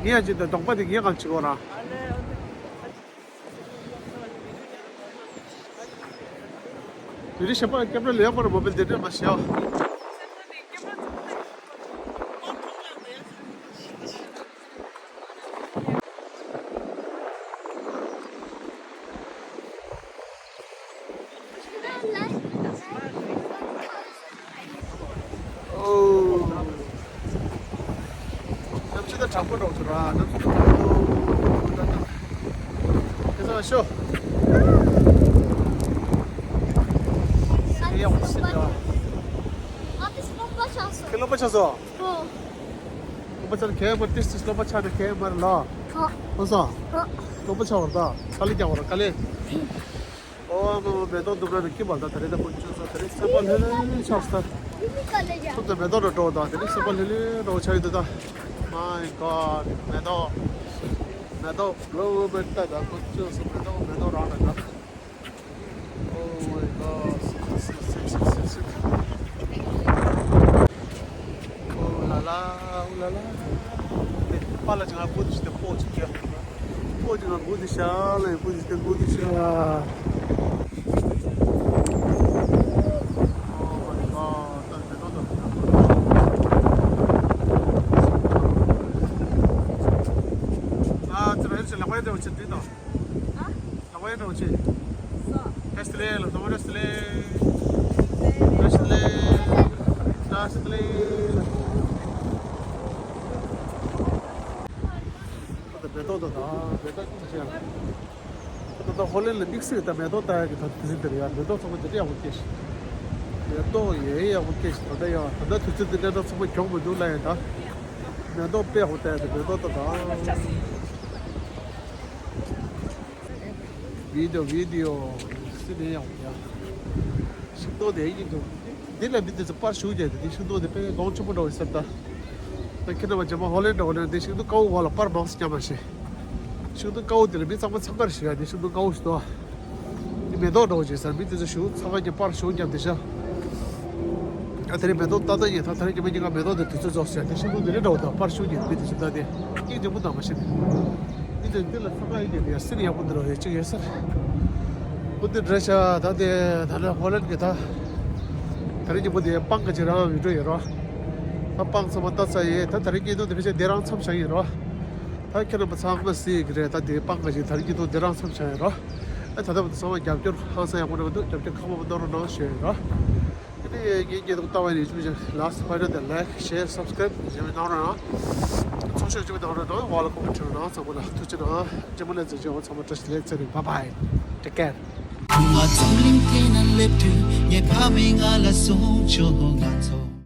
ངས་ཡང་ཅི་འདོད་གདོང་པ་དེ་ངས་གང་བྱེད་དགོས་ར། དེ་རིང་ཞོགས་པ་སྐྱབས་ར་ལེགས་པར་མོ་བེལ་དེ་འདྲ་མ་ཤེས། ཨོ། གནམ་གཤིས་ད་གྲང་པོ་འགྲོ་ཚོད་ར། གནམ་གཤིས་ད་གྲང་པོ་འགྲོ་ཚོད་ར། ཁྱེད་ཚོ་ཤོག་ཁྱེད་སློབ་པ་ཆགས་སོང་། ཨོ། སློབ་པ་ཆགས་ནས་ཁྱེད་མར་ལ། ཨོ། ཨོ་སོ། ཨོ། སློབ་པ་ཆགས་བར་ད། དཀའ་ལས་རྒྱག་བར་དཀའ་ལས། ཨོ་ཨ་མ་མ། མེ་ཏོག་ལྡུམ་ར་ནས་ཀི་བར་ད། ད་རེས་ད་དཀོན་མཆོག་གསུམ། ད་རེས་སེམས་པ་ལྷོད་ལྷོད་ཆགས་སོང་ད། ཁྱོད་ཚོ་མེ་ཏོག་འགྲོ་འགྲོ་ད། ད་རེས་སེམས་པ་ལྷོད་ལྷོད་འགྲོ་ཆགས་ཡོད་ད། My God. མེ་ཏོག་མེ་ཏོག་ལོ་བོ་བེ་ད། ད་དཀོན་མཆོག་གསུམ། མེ་ཏོག་མེ་ཏོག་རང་ད་ད། Oh my God. Sick, sick, sick, sick, sick, sick. Oh la la, oh la la. དེ་པཱ་ལགས་ཀྱིས་ང་སྒུག་བསྡད་ཤག་དེ་སྤོ་ཅིག་རྒྱག་སྤོ་ཅིག་ང་སྒུག་བསྡད་ཤག་ལ། སྤོ་ཅིག་དེ་སྒུག་བསྡད་ཤག Oh my God. ད་དེ་ནོ་ད། ཨ་ཙི་རེད་ཅི་ལག་པ་ཡོད་དེ་འོ་ཅི་དེ་དང་། ཨ། ལག་པ་ཡོད་དེ་འོ་ཅི། སོ། ཧེ་སི་ལེ་ལ་དོ་རེ་སི་ལེ། ཧེ་སི་ལེ། ཧེ་སི་ལེ། ད་མེ་ཏོག་ད་ད་མེ་ཏོག་ཅི་བྱས། ད་ལྟ་ཧོ་ལན་ལ་དམིགས་བསལ་ད་མེ་ཏོག་ལྟ་ཡག་གི་ད་དུས་ཚོད་དེ་རེད་ཡ། མེ་ཏོག་ཚང་མ་དེ་འདྲ་ཡག་པོ་སྐྱེས་ཤག་མེ་ཏོག་ཡེ་ཡག་པོ་སྐྱེས་ཤག་ད་ལྟ་ཡ། ད་ལྟ་དུས་ཚོད་དེ་འདྲ་ད་ཚང་མ་གྱོང་མི་འདུག་ལ་ཡ། ད་མེ་ཏོག་དཔེ་ཡག་པོ་ལྟ་ཡག་ད་མེ་ཏོག་ད་ད། བི་ཌི་ཡོ་བི་ཌི་ཡོ་སི་ནས་ཡག་པོ་ཡ། ཤིང་སྡོང་དེ་ཡིན་འདུག་འདི་ལ་མི་དེ་ཚོ་པར་ཞུ་རྒྱུ་དེ། འདི་ཤིང་སྡོང་དེ་དཔེ་གོང་ཆེན་པོ་འདྲ་བོ་ཟེར་ད། ད་ཁྱེད་རྣམ་པ་རྗེས་མ་ཧོ་ལན་འདྲ་བོ་ནས་འདི་ཤིང་སྡོང་དཀར་པོ་བ་ལ་པར་མང་ཙམ་རྒྱབ་མ་ཤེས། ཤིང་སྡོང་དཀར་པོ་དེ་ལ་མི་ཚང་མ་འཚང་ཁ་རེད་ཤག་འདི་ཤིང་སྡོང་དཀར་པོ་ཞིག་འདུག་འདི་མེ་ཏོག་འདྲ་བོ་ཅིག་ཟེར། མི་དེ་ཚོ་ཞུ་འཚང་ཁ་རྒྱབ་པར་ཞུ་རྒྱབ་བསྡད་ཤག་ཨ་དེ་རིང་མེ་ཏོག་ལྟ་ལྟ་ཡིན། ད་དེ་རིང་ཉི་མ་གཉིས་ཀ་མེ་ཏོག་དེ་དུས་ཚོད་རྫོགས་ཤག་འདི་ཤིང་སྡོང་དེ་རེད་འདྲ་བོ་ད། པར་ཞུ་རྒྱུ་མི་དེ་ཚོ་ད་དེ་སྙིང་རྗེ་པོ་དང་མ་ཤེས་ནས། འདི་དེ་འདི་ལ་འཚང་ཁ་ཡིན་རྒྱུ་དེ་ཡ་སྲིད་ཡག་པོ་འདི་རོ་ཡ་གཅིག་ཡོད་ཟེར། ཨོ་དེ་འདྲ་ཤག་ད་དེ་ད་ལ་ཧོ་ལན་གི་ད་ད་རིང་ཉིན་མོ་དེ་སྤང་ག་ཅིག་རང་བི་ཌི་ཡོ་ཡིན་རོ། ད་སྤང་ཚང་མ་ལྟ་ཚར་ཡིན། ད་ད་རིང་ཉིན་མོ་དེ་ཕལ་ཆེར་དེ་རང་མཚམས་བཞག་ཡིན་རོ། ད་ཁྱེད་རྣམ་པ་ཚང་མ་གཟིགས་ཀྱི་རེད། ད་དེ་སྤང་ག་ཅིག་ད་རིང་ཉིན་མོ་དེ་རང་མཚམས་བཞག་ཡིན་རོ། ཨ་ད་ལྟ་བར་དུ་ཚང་མ་རྒྱབ་སྐྱོར་ཧང་སང་ཡག་པོ་གནང་འདུག་རྒྱབ་སྐྱོར་ཁག་པོ་གནང་རོགས་གནང་ཞུ་ཡིན་རོ། དེ་ནས་ངའི་བརྙན་ཐུང་ལྟ་བ་ཡིན་ན་ཡུ་ཊུབ་ཅེ་ནལ་ལ་སི་ཕ་ཊི་དང་ལའིཀ་ཤེར་སབ་སི་ཀ་རའིབ་བྱས་གནང་རོགས་གནང་། ཚོགས་ཞུགས་ཅིག་གནང་རོགས་གནང་། ཝ་ལ་ཀོ་མེན་ཊི་གནང་། ཚང་མ་ལ་ཐུགས་རྗེ་གནང་། རྗེས་མ་ལ་མཇལ་ཆེད་ཚང་མ་བཀྲ་ཤིས་བདེ་ལེགས། ཚེ་རིང་། བྷའི་བྷའི། ཊེག་ཀེར། ཁུ་མ་འཛམ་གླིང་སྟེང་ན་སླེབས་དུས་ངའི་ཕ་མས་ང་ལ་གསུངས་བྱུང་། ང་ཚོ་